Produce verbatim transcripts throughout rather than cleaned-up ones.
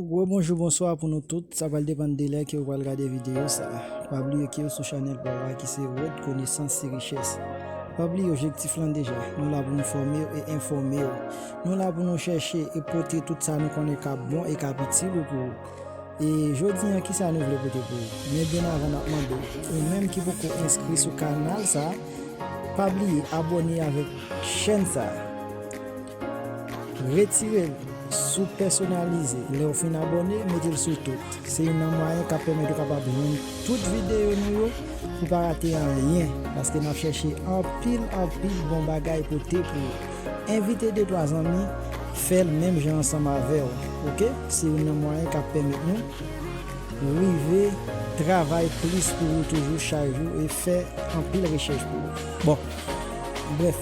Gwo bonjou, bonswa pou nou tout. Sa pral depann de lè ke w pral gade videyo sa. Pa bliye ke w sou chanèl pa w la ki se Rod Konesans se Richès. Pa bliye objektif lan deja. Nou la pou nou fòme w e enfòme w. Nou la pou nou chèche e pote tout sa nou konnen k ap bon e k ap itil ou pou ou. E jodi an, kisa nou vle pote pou ou? Men byen avan n ap mande w, ou menm ki poko enskri sou kanal sa, pa bliye abòne avèk chèn sa. Retire l sou pèsonalize. Lè w fin abòne, mete l sou tout. Se youn nan mwayen k ap pèmèt ou kapab jwenn tout videyo nou yo pou pa rate anyen, paske n ap chèche anpil, anpil bon bagay pote pou ou. Envite de twa zanmi, fè l menm jan ansanm avè w, oke? Se youn nan mwayen k ap pèmèt nou rive travay plis pou ou toujou chak jou e fè anpil rechèch pou ou. Bon, brèf,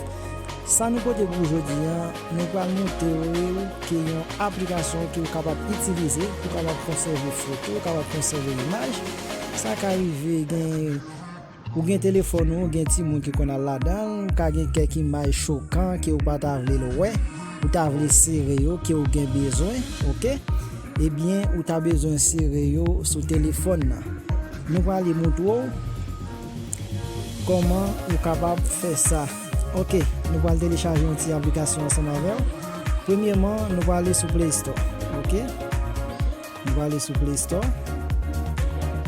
sa nou pote pou jodi an, nou pral montre w ke yon aplikasyon ke w kapab itilize pou w kapab konsève foto, w kapab konsève imaj. Sa ka rive gen, ou gen telefòn ou, ou gen timoun ki konn al ladan l, ou ka gen kèk imaj chokan ke w pa ta vle l wè, ou ta vle sere yo, ke w gen bezwen, oke? Ebyen, ou ta bezwen sere yo sou telefòn nan. Nou prale montre w kòman ou kapab fè sa. Oke, nou pral telechaje yon ti aplikasyon ansanm avè w. Premyèman, nou prale sou Play Store, oke? Nou prale sou Play Store.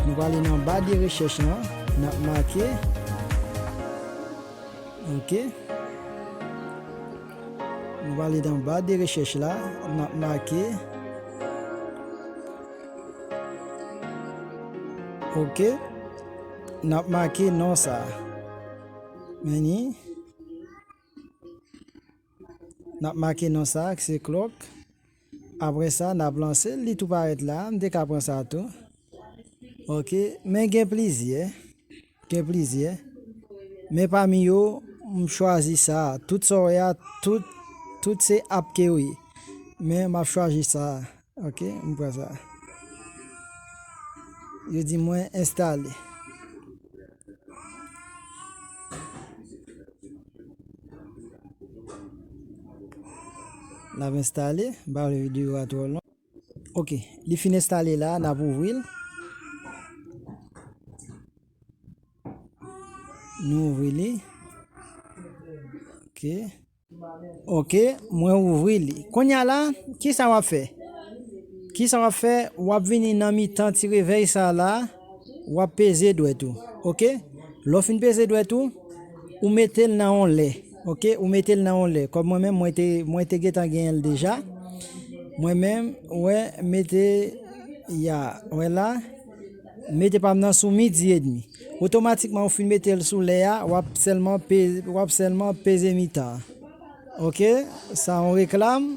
Nou prale nan ba de rechèch lan, n ap make, oke? Nou prale nan ba de rechèch la, n ap make, oke? N ap make non sa. Men ni. N ap make non sa, se Clock. Apre sa, n ap lanse l, li tou parèt la. M te ka pran sa tou. Oke, men gen plizyè. Gen plizyè. Men pami yo, m chwazi sa. Tout sa w wè a, tout, tout se app ke yo ye. Men m ap chwazi sa. Oke, m pran sa. Yo di mwen enstale. L ap enstale, m pa vle videyo a twò long. Oke, li fin enstale la, n ap ouvri l. Nou ouvri li. Oke. Oke, mwen ouvri li. Kounye a la, kisa w ap fè? Kisa w ap fè? W ap vini nan mitan ti revèy sa la, w ap peze dwèt ou. Oke? Lè w fin peze dwèt ou, ou mete l nan yon lè. Oke? Ou mete l nan yon lè. Kòm mwen menm, mwen te, mwen te gentan genyen l deja. Mwen menm, wè, mete, ya, wè la, mete pa m nan sou midi edmi. Otomatikman, ou fin mete l sou lè a, w ap sèlman pe-, w ap sèlman peze mitan an. Oke, sa yon reklam.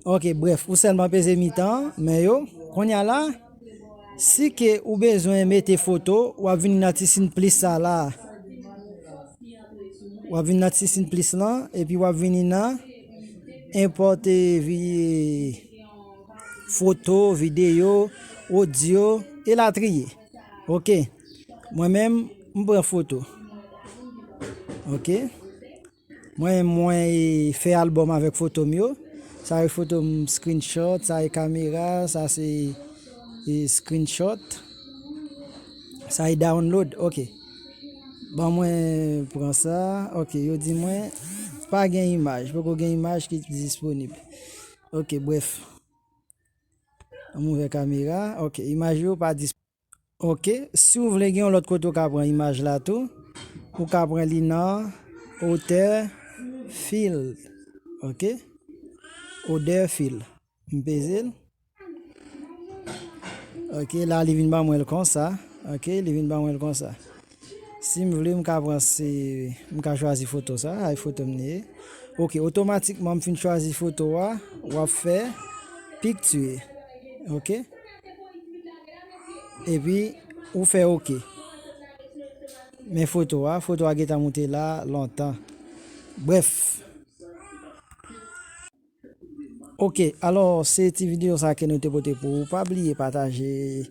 Oke, brèf, ou sèlman peze mitan an, men yo, kounye a la, si ke ou bezwen mete foto, w ap vin nan ti siy plis sa la. W ap vin nan ti siy plis lan, epi w ap vini nan enpòte vi-, foto, videyo, odyo, elatriye. Oke. Mwen menm, m pran foto. Oke. Mwen, mwen, e, fè albòm avèk foto m yo. Sa e foto m screenshot, sa e kamera, sa se, e, screenshot. Sa e download, oke. Ban mwen pran sa, oke, yo di mwen pa gen imaj, poko gen imaj ki disponib. Oke, brèf. An m ouvè kamera, oke, imaj yo pa disponib. Oke, si w vle gen yon lòt kote w ka pran imaj la tou, ou ka pran li nan otè fil. Oke? Odè fil. M peze l. Oke, la li vin ban mwen l konsa. Oke, li vin ban mwen l konsa. Si m vle, m ka pran se, m ka chwazi foto sa, ay foto m li ye. Oke, otomatikman m fin chwazi foto a, w ap fè picture. Oke? Epi, ou fè oke. Men foto a, foto a gentan moute la lontan. Brèf. Oke, alò, se ti videyo sa ke nou te pote pou ou. Pa bliye pataje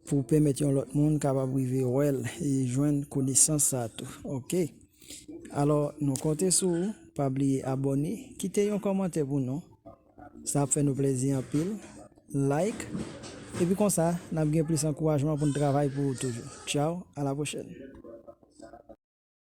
pou pèmèt yon lòt moun kapab rive wè l e jwenn konesans sa tou. Oke. Alò, nou konte sou ou. Pa bliye abòne, kite yon kòmantè pou nou. Sa ap fè nou plezi anpil. Like. Epi konsa, n ap gen plis ankourajman pou n travay pou ou toujou. Tchao, a la pwochèn.